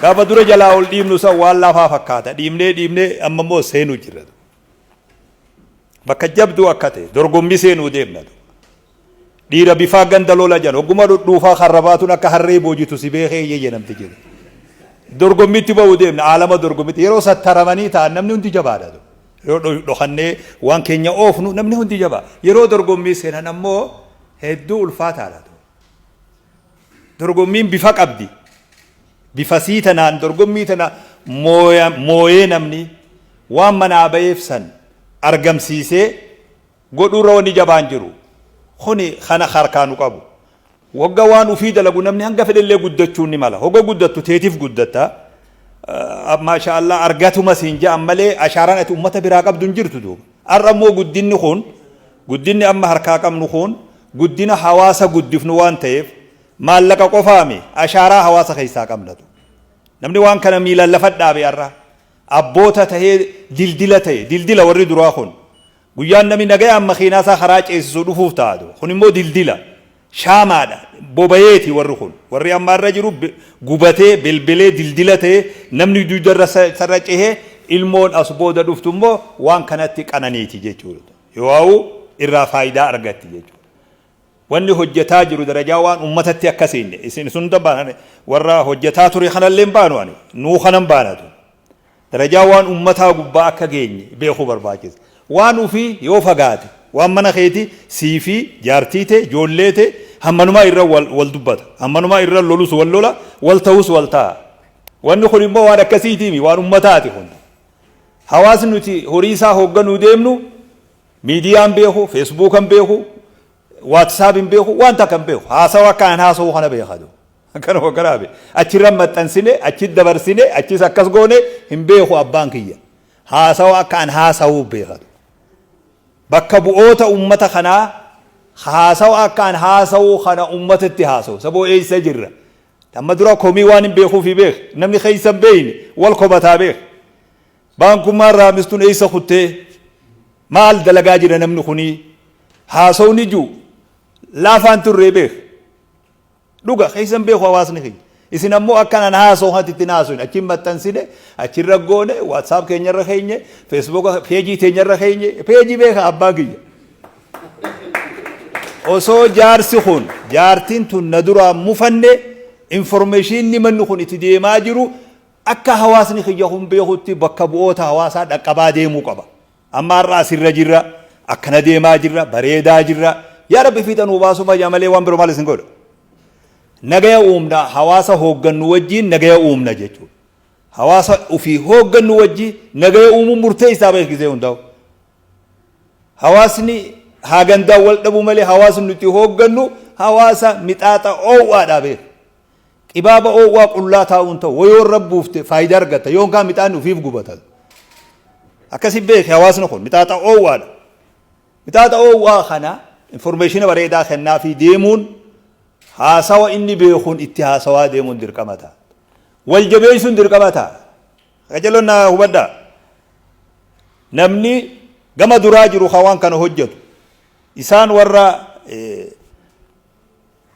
Gaafa dura jalaa ol dhiibnu san waan laafaa fakkaata. Dhiibnee dhiibnee amma immoo seenuu jirra. Bakka jabduu akka ta'e dorgommii seenuu deemna. Dhiira bifaa ganda lola jedhan hogguma dhudhuufaa karra baatuun akka harree boojitu si beekee iyyee namti jedhe. Dorgommiitti ba'uu deemna, aalama dorgommiitti yeroo sattaramanii ta'an namni hundi jabaadha. Yeroo dhokannee waan keenya oofnu namni hundi jabaa. Yeroo dorgommii seenan ammoo hedduu ulfaataadha. Dorgommiin bifa qabdi. Bifa sii tanaan dorgommii tana mooyee namni waan manaa ba'eef san argamsiisee godhuurra wanni jabaan jiru. Kuni kana harkaa nu qabu. Wagga waan ufii dalagu namni hanga fedhellee guddachuun ni mala. Hogga guddattu teetiif guddatta. Maasha Allah, argatuma siin ja'an malee ashaaraan ati ummata biraa qabdu hin jirtu duuba. Har'a immoo guddinni kun, guddinni amma harkaa qabnu kun, guddina hawaasa guddifnu waan ta'eef maallaqa qofaami, ashaaraa hawaasa keessaa qabnatu. Namni waan kana miilaan lafa dhaabe har'a abboota tahee dildila ta'e, dildila warri duraa kun. Guyyaan namni nagayaan makiinaa isaa karaa ceesisu dhufuuf taatu. Kun immoo dildila. Shaamaadha. Bobayeeti warri kun. Warri amma irra jiru gubatee belbelee dildila ta'ee namni dugda sarra cehee ilmoon as booda dhuftu immoo waan kanatti qananiiti jechuudha. Yoo irraa faayidaa argatti jechuudha. Wanni hojjetaa jiru darajaa waan ummatatti akka seenne isin sun baanane, warra hojjetaa ture kanallee hin baanu, ani nuu kanan baanatu. Darajaa waan ummataa gubbaa akka geenye beekuu barbaachisa. Waan ufii yoo fagaate, waan mana keeti sii fi jaartii tee, ijoollee tee, hammanumaa irra wal dubbata. Hammanumaa irra lolus wal lola, wal ta'us wal ta'a. Wanni kun immoo waan akkasiitiimi, waan ummataati kun. Hawaasni nuti horii isaa hoogganuu deemnu miidiyaan beeku, Feesbuukan beeku, WhatsApp hin beeku, waan takka hin beeku. Haasawa akka an haasa'u kana beekatu. Akkana hogganaa achirra maxxansine, achi dabarsine, achis akkas goone hin beeku abbaan kiyya. Haasawa akka an haasa'u beekatu. Bakka bu'oota ummata kanaa haasawa akka an haasa'u kana ummatatti haasa'u. Saboo eessa jirra? Amma dura komii waan hin beekuufi beek. Namni keessa hin beekne wal komataa beek. Baankummaan raamistuun eessa kuttee? Maal dalagaa jira namni kunii? Haasawni jiru laafaan turree beek. Dhuga keessa hin beeku hawaasni keenya. Isin ammoo akkanaan haasa'u kanatti ittiin haasa'u achiin maxxansine, achirra goone, WhatsApp keenyarra keenye, Facebook peejii teenyarra keenye, peejii beeka abbaan kiyya. Osoo jaarsi kun, jaartiin tun na duraa mufanne, informationni manni kun itti deemaa jiru akka hawaasni kiyya kun beekutti bakka bu'oota hawaasaa dhaqqabaa deemuu qaba. Amma har'a asirra jirra, akkana deemaa jirra, bareedaa jirra. Yaa Rabbi, fiixa nuu baasuu fayyaa malee waan biroo maal isin godha? Nagaya uumna, hawaasa hooggannu wajjiin nagaya uumna jechuudha. Hawaasa ofii hooggannu wajjii nagaya uumuun murteessaa beeksisee hundaa'u. Hawaasni haa gandaan wal dhabuu malee hawaasni nuti hooggannu hawaasa mixaaxa oowwaadhaa beeka. Qibaaba oowwaa qullaa taa'uun ta'u wayoo irra buufte faayidaa argatta, yoon kaan mixaanni ofiif gubata. Akkasi beeke, hawaasni kun mixaaxa oowwaadha. Mixaaxa oowwaa kana informeeshina bareedaa kennaa fi deemuun, haasawa inni beekuun itti haasawaa deemuun dirqama ta'a. Wal jabeessuun dirqama ta'a. Qajeelloon na hubadhaa. Namni gama duraa jiru kan waan kana hojjetu isaan warra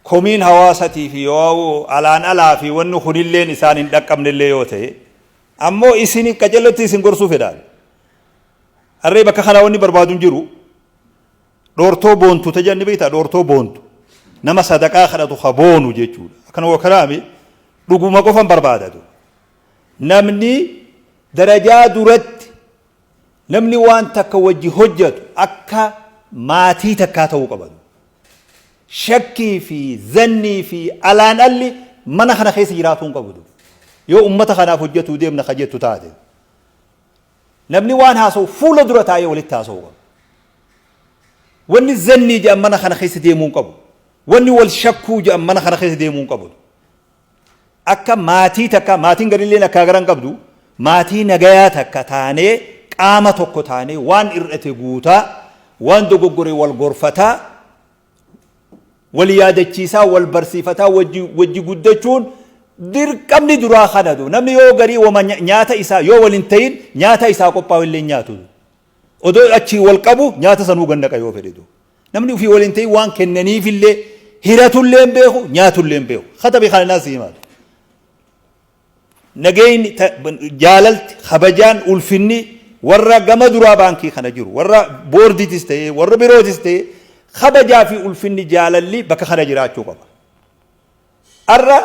komiin hawaasatii fi yoo alaan alaa fi wanni kunilleen isaan hin dhaqqabnellee yoo ta'e ammoo isin qajeellotti isin gorsuu fedhaan. Harree bakka kanaa wanni barbaadu hin jiru. Dhoortoo boontu tajaajilni beektaa, dhoortoo boontu. Nama sadaqaa kadhatu ka boonu jechuudha. Akkana wakaraami dhuguma qofan barbaadatu. Namni darajaa duratti namni waan takka wajji hojjetu akka maatii takkaa ta'uu qabatu. Shakkii fi zannii fi alaan alli mana kana keessa jiraatuu hin qabu. Yoo ummata kanaaf hojjetuu deemna ka jettu taate. Namni waan haasa'u fuula dura taa'ee walitti haasa'uu qaba. Wanni zannii jedhan mana kana keessa deemuu hin qabu. Wanni wal shakkuu jedhan mana kana keessa deemuu hin qabu. Akka maatii takka, maatiin garilleen akkaa garan qabdu, maatii nagayaa takka taanee, qaama tokko taanee, waan ir'ate guutaa, waan dogoggore wal gorfataa, wal yaadachiisaa, wal barsiifataa wajji guddachuun dirqamni duraa kanatu. Namni yoo garii wama nyaata isaa yoo wal hin ta'in nyaata isaa qophaa'u illee nyaatu. Odoo achii wal qabu nyaata sanuu gannaqa yoo fedhetu. Namni ofii wal hin ta'in waan kennaniifillee hiratullee hin beeku, nyaatullee hin beeku. Katabi kana naas himaatu. Nageenyi, jaalalti, kabajaan, ulfinni warra gama duraa baankii kana jiru, warra boordiitis ta'ee warra birootis ta'ee, kabajaa fi ulfinni, jaalalli bakka kana jiraachuu qaba. Har'a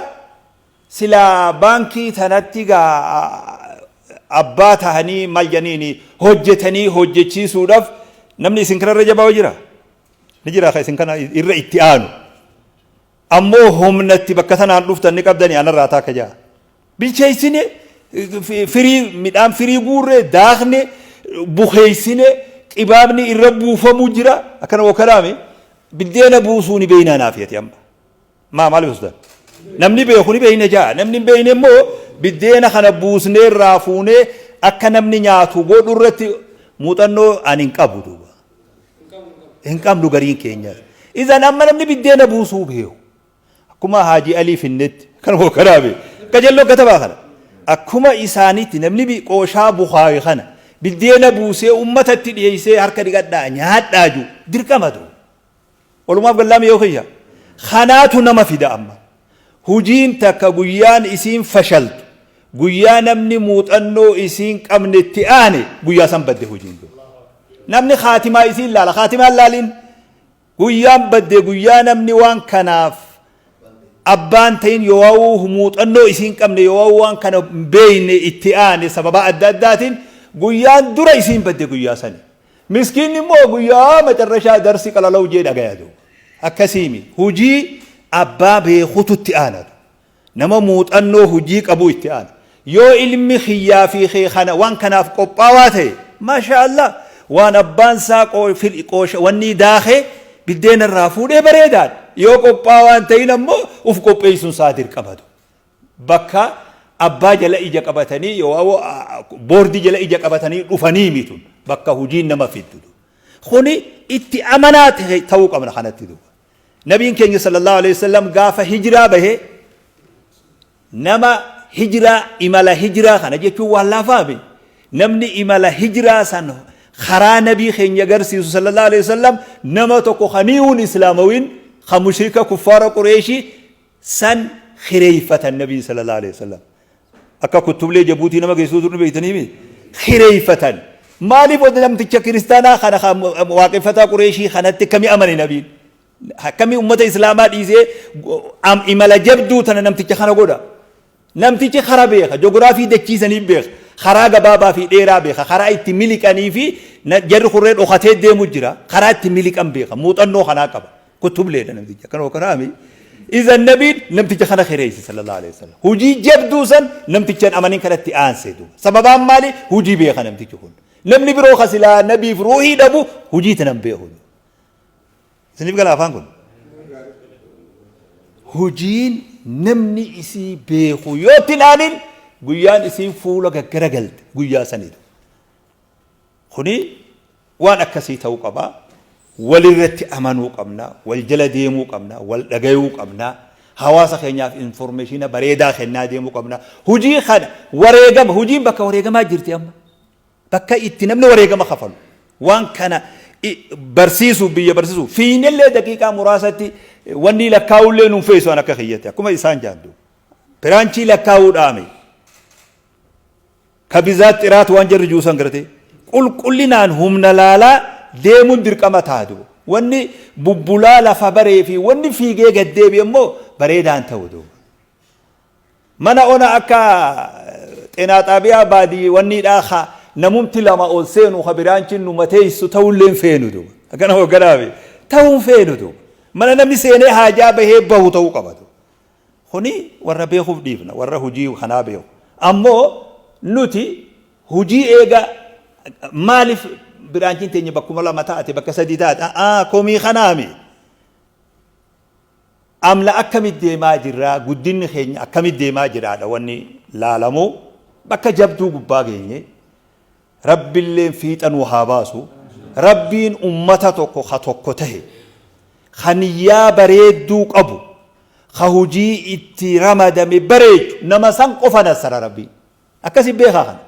silaa baankii tanatti gaa abbaa tahanii maal jedhaniini hojjetanii hojjechiisuudhaaf namni isin kanarra jabaa jira. Ni jira ka isin kana irra itti aanu. Ammoo humnatti bakka tanaan dhuftan ni qabdanii anarraa taakka jaa. Bilcheessine, firii, midhaan firii guurree daakne, bukeessine, qibaabni irra buufamuu jira, akkana wakalaame biddeena buusuu ni beeynaa naaf yati amma. Maa maal ibsutan? Namni beeku ni beeyna jaa. Namni hin beeyne immoo biddeena kana buusnee irraa fuunee akka namni nyaatu godhu irratti muuxannoo ani hin qabu duuba. Hin qabnu gariin keenya. Izan amma namni biddeena buusuu beeku. Akkuma Haaji Alii finnetti kan hoogganaa qajalloo katabaa kana. Akkuma isaaniitti namni qooshaa bukaawe kana biddeena buusee uummatatti dhiyeessee harka dhiqadhaa nyaadhaa jiru dirqama duuba. Walumaaf gallaami yoo kiyya. Kanaatu nama fida amma. Hujiin takka guyyaan isiin fashaltu, guyyaa namni muuxannoo isiin qabne itti aane, guyyaa san badde hujiin tun. Namni kaatimaa isiin laala, kaatimaan laaliin guyyaan badde guyyaa namni waan kanaaf abbaan ta'in yoo muuxannoo isiin qabne, yoo waan kana hin beekne itti aane sababa adda addaatiin, guyyaan dura isiin badde guyyaa sani. Miskiinni immoo guyyaa macarrashaa darsi qalalaw jee dhagaya duuba. Akkasiimi hujii abbaa beekutu itti aanatu. Nama muuxannoo hujii qabu itti aana. Yoo ilmi kiyyaa fi kee kana waan kanaaf qophaawaa ta'e, maasha Allah, waan abbaan isaa qoosha wanni daakee biddeena irraa fuudhee bareedaadha. Yoo qophaawaa hin ta'in ammoo uf qopheessuun isaa dirqamatu. Bakka abbaa jala ija qabatanii yoo boordii jala ija qabatanii dhufanii mitun bakka hujiin nama fiddu. Kuni itti amanaa ta'uu qabna kanatti duuba. Nabiin keenya sallallahu alaihi wasallam gaafa hijiraa bahee, nama hijiraa, imala hijiraa kana jechuun waan laafaame, namni imala hijiraa san karaa nabii keenya agarsiisu sallallahu alaihi wasallam nama tokko kaniiwun islaamawiin kan mushrika kuffaara Qureeshii san kireeffatan. Nabiin sallallahu alaihi wasallam akka kuttublee Jabuutii nama geessuu turni beektanii mi kireeffatan. Maaliif namticha kiristaanaa kana waaqeffataa Qureeshii kanatti akkamii amane nabiin? Akkamii ummata islaamaa dhiisee imala jabduu tana namticha kana godha? Namtichi kara beeka, jogiraafii dachiisanii beeka, karaa gabaabaa fi dheeraa beeka, karaa itti miliqanii fi jarri kurree dhokatee deemu jira, karaa itti miliqan beeka, muuxannoo kanaa qaba. Kutubleedha namtichi akkana kanaami. Izan nabiin namticha kana kireesse sallallahu alaihi wasallam. Hujii jabduu san namticha hin amanin kanatti aanse duuba. Sababaan maali? Hujii beeka namtichi kun. Namni biroo kasilaa nabiif ruuhii dhabu hujii tanan beeku. Isiniif gala afaan kun? Hojiin namni isii beeku yoo itti hin guyyaan isiin fuula gaggara galte guyyaa sanidha. Kuni waan akkasii ta'uu qaba. Walirratti amanuu qabna, wal jala deemuu qabna, wal dhagayuu qabna. Hawaasa keenyaaf information bareedaa kennaa deemuu qabna. Hojii kana wareegama, hojiin bakka wareegamaa jirti amma. Bakka itti namni wareegama kafalu. Waan kana barsiisuu, biyya barsiisuu fiinellee daqiiqaa muraasatti wanni lakkaa'ullee nuun feesu an akka kiyyatti akkuma isaan jaaddu. Branchii lakkaa'uu dhaame. Ka bizaat xiraat waan jarri juusan gartee qulqullinaan humna laalaa deemuun dirqama taatu. Wanni bubbulaa lafa baree fi wanni fiigee gad deebi'e immoo bareedaan ta'u duuba. Mana ona akka xeenaa xaabiyaa baadii wanniidhaa ka namumti lama ol seenu ka branchiin nu mateessu ta'ullee hin feenu duuba. Akkana hoogganaafi ta'uu hin feenu duuba. Mana namni seenee haajaa bahee bahu ta'uu qaba duuba. Kuni warra beekuuf dhiifna, warra hojii kanaa beeku. Ammoo nuti hojii eega maaliif branchiin teenya bakkuma lama taate, bakka sadii taate, komii kanaami. Amla akkamit deemaa jirraa, guddinni keenya akkamit deemaa jiraadha wanni laalamu. Bakka jabduu gubbaa geenye, rabbilleen fiixa nuu haa baasu. Rabbiin ummata tokko ka tokko tahe, ka niyyaa bareedduu qabu, ka hujii itti ramadame bareechu, nama san qofa nassara rabbiin. Akkasi beekaa kana.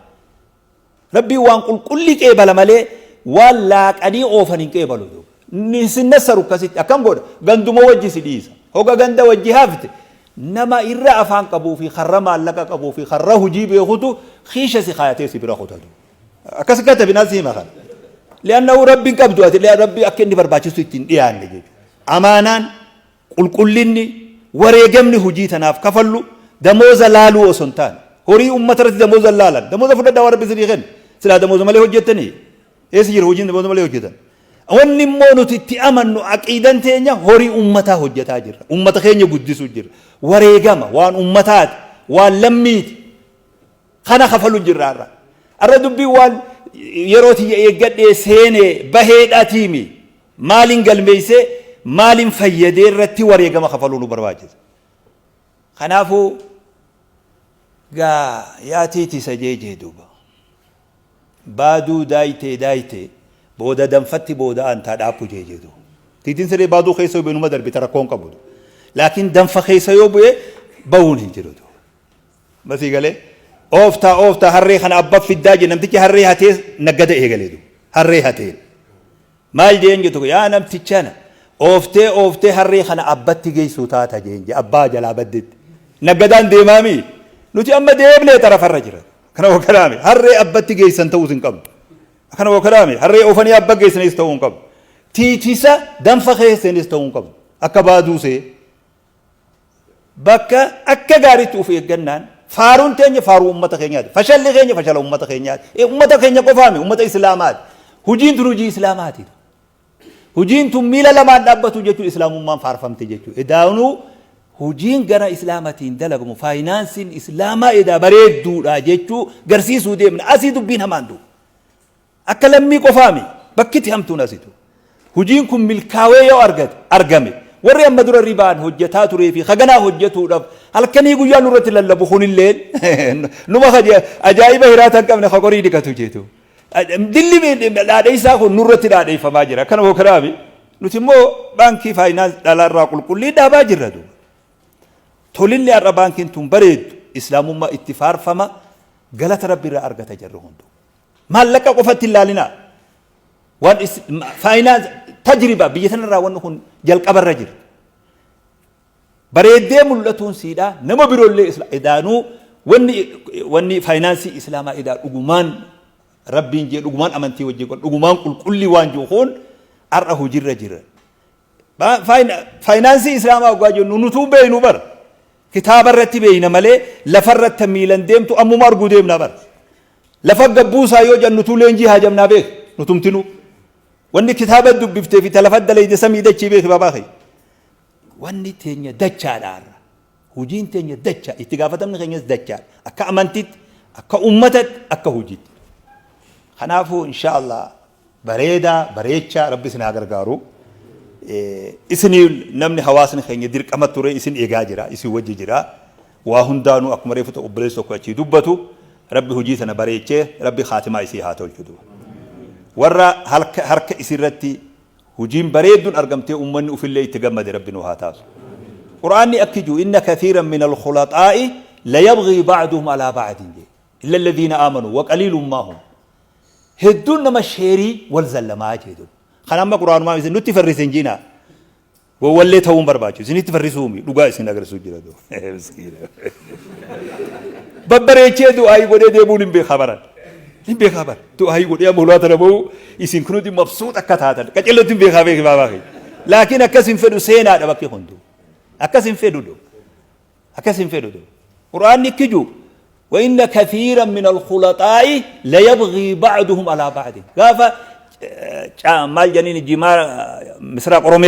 Rabbiin waan qulqulli qeebala malee waan laaqanii oofan hin qeebalu duuba. Sin nassaru akkasitti akkam godha? Ganduma wajji si dhiisa. Hoga ganda wajji hafte. Nama irra afaan qabuu fi karra maallaqa qabuu fi karra hojii beekutu kiisha si kaayatee si bira kutatu. Akkas katabi naan si hima kana. Li'annahu rabbi hin qabdu ati rabbi akka inni barbaachisu ittiin dhiyaanne jechuudha. Amaanaan, qulqullinni, wareegamni hojii tanaaf kafallu damooza laaluu osoo hin taane, horii ummata irratti damooza hin laalan. Damooza fudhadhaa waan rabbi isinii kenne. Silaa damooza malee hojjettanii? Eessa jira hojiin damooza malee hojjetan? Wanni immoo nuti itti amannu, aqiidan teenya, horii ummataa hojjetaa jirra. Ummata keenya guddisuu jirra. Wareegama waan ummataati, waan lammiiti. Kana kafalu jirra har'a. Har'a dubbiin waan yeroo tiyya eeggadhee seenee baheedhaatiimi. Maaliin galmeessee, maaliin fayyadee irratti wareegama kafaluu nu barbaachisa. Kanaafuu gaa yaatiiti isa jeejee duuba. Baaduu daayitee daayitee booda danfatti booda aantaa dhaaphu jeejee duuba. Tiitiin siree baaduu keessa yoo bu'e numa darbita, rakkoon qabu. Laakiin danfa keessa yoo bu'e bahuun hin jiru. Masii galee ooftaa ooftaa harree kana abbaa fiddaa jee, namtichi harree hatee naggada eegalee duuba. Harree hatee. Maal jeen jettu, yaa namtichana, ooftee ooftee harree kana abbatti geessuu taata jeen jee, abbaa jalaa baddetti. Naggadaan deemaami, nuti amma deemnee xarafarra jira. Kana wakalaame harree abbatti geessan ta'uus hin qabdu. Kana wakalaame harree oofanii abba geessanis ta'uu hin qabdu. Tiitisa danfa keessanis ta'uu hin qabdu. Akka baaduusee bakka akka gaariitti of eeggannaan, faaruun teenya faaruu ummata keenyaati. Fashalli keenya fashala ummata keenyaati. Ummata keenya qofaami, ummata islaamaati. Hujiin tun hujii islaamaati. Hujiin tun miila lamaan dhaabbatu jechuun islaamummaan faarfamte jechuudha. Edaanuu hujiin gara islaamatiin dalagamu, faayinaansiin islaamaa edaa bareedduudha jechuu garsiisuu deemna. Asii dubbiin hamaan duuba. Akka lammii qofaami, bakkiti hamtuun asitu. Hujiin kun milkaawee yoo argate, argame, warri amma dura ribaan hojjetaa turee fi haganaa hojjetuudhaaf halkanii guyyaa nurratti lallabu kunilleen numa ajaa'iba hiraata hin qabne qorii dhiqatu jeetu. Dilli dhaadheessaa kun nurratti dhaadheeffamaa jira. Akkana hoo kanaami nuti immoo baankii faayinaans dhalaarraa qulqullii dhaabaa jirra duuba. Tolinni har'a baankiin tun bareeddu islaamummaa itti faarfama, galata rabbi irraa argata jarri hunduu. Maallaqa qofatti hin laalinaa. Waan faayinaans tajriba biyya tanarraa wanni kun jalqabarra jira. Bareeddee mul'atuun siidhaa nama biroollee edaanuu wanni faayinaansii islaamaa edaa dhugumaan rabbiin jee, dhugumaan amantii wajjin dhugumaan qulqullii waan jiru kun har'a hojiirra jira. Faayinaansii islaamaa waggaa jennu nutuu beeynu bara. Kitaaba irratti beeyna malee lafarratti miilan deemtu ammuma arguu deemna bara. Lafa gabbuusaa yoo jennu nutuu leenjii haajamnaa beek nutumtinuu. Wanni kitaaba dubbiftee fi talafa dalayde samii dachii beeki babaa kee. Wanni teenya dachaadha har'a. Hojiin teenya dacha, itti gaafatamni keenyas dachaadha. Akka amantiitti, akka ummatatti, akka hojiitti. Kanaafuu insha Allah bareedaa bareechaa, rabbi isin haa gargaaru. Isinii namni hawaasni keenya dirqama ture isin eegaa jira, isin wajji jira. Waa hundaanuu akkuma reefu ta'u obboleessi tokko achii dubbatu, rabbi hojii sana bareechee rabbi kaatimaa isii haa tolchu. Warra harka isirratti hujiin bareedduun argamtee ummanni ufillee itti gammade rabbi nu haa taasu. Qur'aanni akki jiru, inna kathiiran min al-khulaxaa'i la yabghii ba'duhum alaa ba'din jee. Illa alladhiina aamanu wa qaliilun maa hum. Hedduun nama sheerii wal zallamaa jee duuba. Kan amma qur'aanumaa isin nutti farrise hin jiinaa. Wawwallee ta'uun barbaachisu. Isinitti farrisuumi dhugaa isin agarsiisuu jira duuba. Miskiina. Babbareechee du'aayii godhee deemuun hin beekaa baran. Hin beekaa bara. Du'aayii godhee amma hulaa tana bahu isin kunuti mabsuut akka taatan. Qacellotti hin beekaa beeki baabaa keenya. Laakiin akkas hin fedhu, seenaadha bakki hunduu. Akkas hin fedhu duuba. Akkas hin fedhu duuba. Qur'aanni kiju wa inna kathiiran min al-khulaxaa'i la yabghii ba'duhum alaa ba'din. Gaafa maal jedhaniin jimaa misraaq Oromiyaa.